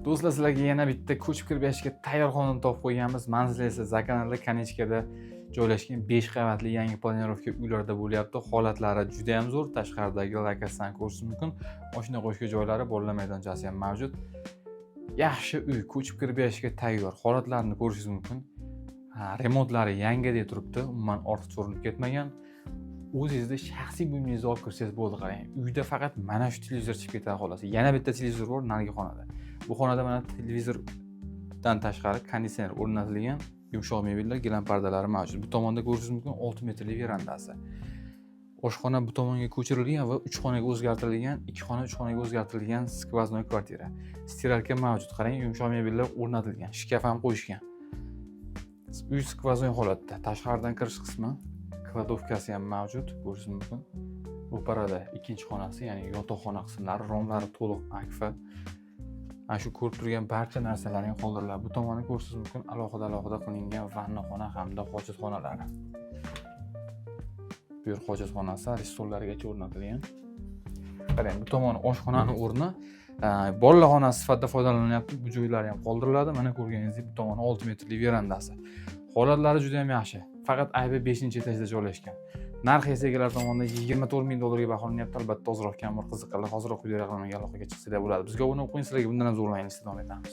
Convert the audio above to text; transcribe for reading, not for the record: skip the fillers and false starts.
Do'stlar, sizlarga yana bitta ko'chib kirib yashashga tayyor xonadon topib qo'yganmiz. Manzil esa Zakanalda, Конечка da joylashgan 5 qavatli yangi планировка uylarda bo'lyapti. Holatlari juda ham zo'r. Tashqaridagi lokatsiyani ko'rish mumkin. Mashina qo'yishga joylari, bolalar maydonchasi ham mavjud. Yaxshi uy, ko'chib kirib yashashga tayyor. Holatlarini ko'rishingiz mumkin. Ha, remontlari yangidek turibdi, umuman ortiqcha urinib ketmagan. O'zingizni shaxsiy buyumingizni olib kirsangiz bo'ldi, qarang. Uyda faqat mana shu televizor chiqib ketadi, xolos. Yana bitta televizor bor narigi xonada. Bu xonada mana televizordan tashqari konditsioner o'rnatilgan, yumshoq mebellar, gilam pardalari mavjud. Bu tomonda ko'rishingiz mumkin 6 metrli verandasi. Oshxona bu tomonga ko'chirilgan va 3 xonaga o'zgartirilgan, 2 xona 3 xonaga o'zgartirilgan сквозной kvartira. Стиралка mavjud, qarang, yumshoq mebellar o'rnatilgan, shkaf ham qo'yishgan. Uy сквозной holatda. Tashqaridan kirish qismi, кладовка si ham mavjud, ko'rishingiz mumkin. Ro'parada ikkinchi xonasi, ya'ni yotoqxona qismlari, romlari to'liq akfa. Mana shu ko'rib turgan barcha narsalarning qoldiriladi. Bu tomonni ko'rishingiz mumkin, alohida alohida qilingan vannaxona hamda hojatxonalari. Bu yer hojatxonasi, stollarigacha o'rnatilgan. Qarang, bu tomoni oshxonani o'rni, bolalar xonasi sifatida foydalanilyapti. Bu joylari ham qoldiriladi. Mana ko'rganingizdek, bu tomoni 6 metrli verandasi. Holatlari juda ham yaxshi. Faqat aybi 5-etajda joylashgan. Narxi esa egalari tomonidan 24 ming dollarga baholanyapti. Albatta, ozroq kamroq, qiziqqanlar hoziroq quyidagi raqamlarga aloqaga chiqsanglar bo'ladi. Bizga obuna bo'lib qo'ying, sizlarga bundan ham zo'r yangiliklar davom etamiz.